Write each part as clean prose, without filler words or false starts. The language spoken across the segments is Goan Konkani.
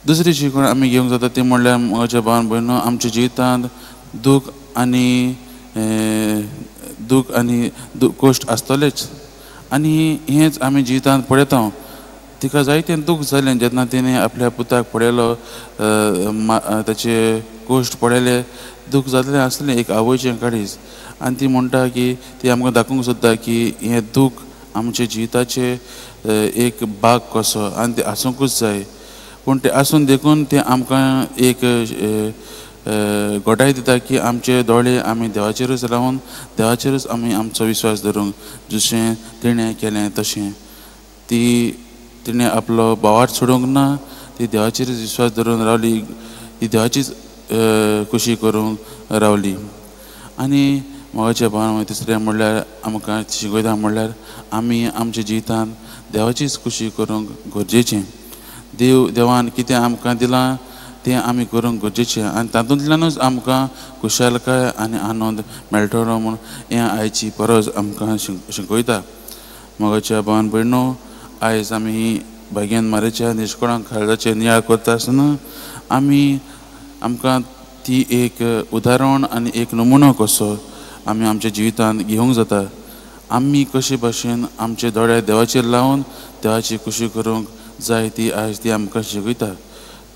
दुसरी शिकवण आमी घेवंक जाता ती म्हणल्यार म्हज्या भावान भयणो, आमच्या जिवितांत दूख आनी दूख आनी कश्ट आसतलेच आनी हेंच आमी जिवितांत पळयता। तिका जायतें दूख जालें जेन्ना तिणें आपल्या पुताक पळयलो, ताचे कश्ट पळयले, दूख जातलें आसलें एक आवयचें काळीज। आनी ती म्हणटा की ती आमकां दाखोवंक सोदता की हें दूख आमच्या जिविताचें एक भाग कसो आनी तें आसूंकूच जाय, पूण तें आसून देखून तें आमकां एक घटाय दिता की आमचे दोळे आमी देवाचेरूच रावन देवाचेरूच आमी आमचो विश्वास धरूंक, जशें तिणें केलें तशें। ती तिणें आपलो भावार्थ सोडूंक ना, ती देवाचेरूच विश्वास धरून रावली, ती देवाचीच खुशी करूंक रावली। आनी म्हज्या भावान तिसरें म्हणल्यार आमकां शिकयता म्हणल्यार आमी आमच्या जिवितांत देवाचीच खुशी करूंक गरजेचें। देवान कितें आमकां दिलां तें आमी करूंक गरजेचें आनी तातूंतल्यानूच आमकां खुशालकाय आनी आनंद मेळटलो म्हूण हें आयची परज आमकां शिकयता। म्हज्या भावान भयणो, आयज आमी भाग्यान मारेच्या निश्कोळांक काळजाचेर नियाळ करता आसतना आमी आमकां ती एक उदाहरण आनी एक नमुनो कसो आमी आमच्या जिवितांत घेवंक जाता। आमी कशे भाशेन आमचे दोळे देवाचेर लावन देवाची खुशी करूंक जाय ती आयज ती आमकां शिकयता।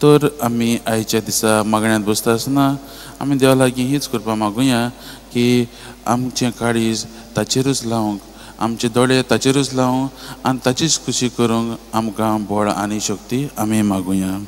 तर आमी आयच्या दिसा मागण्यांत बसता आसतना आमी देवा लागीं हीच कृपा मागुया की आमचें काळीज ताचेरूच लावंक, आमचे दोळे ताचेरूच लावंक आनी ताचीच खुशी करूंक आमकां बळ आनी शक्ती आमी मागुया।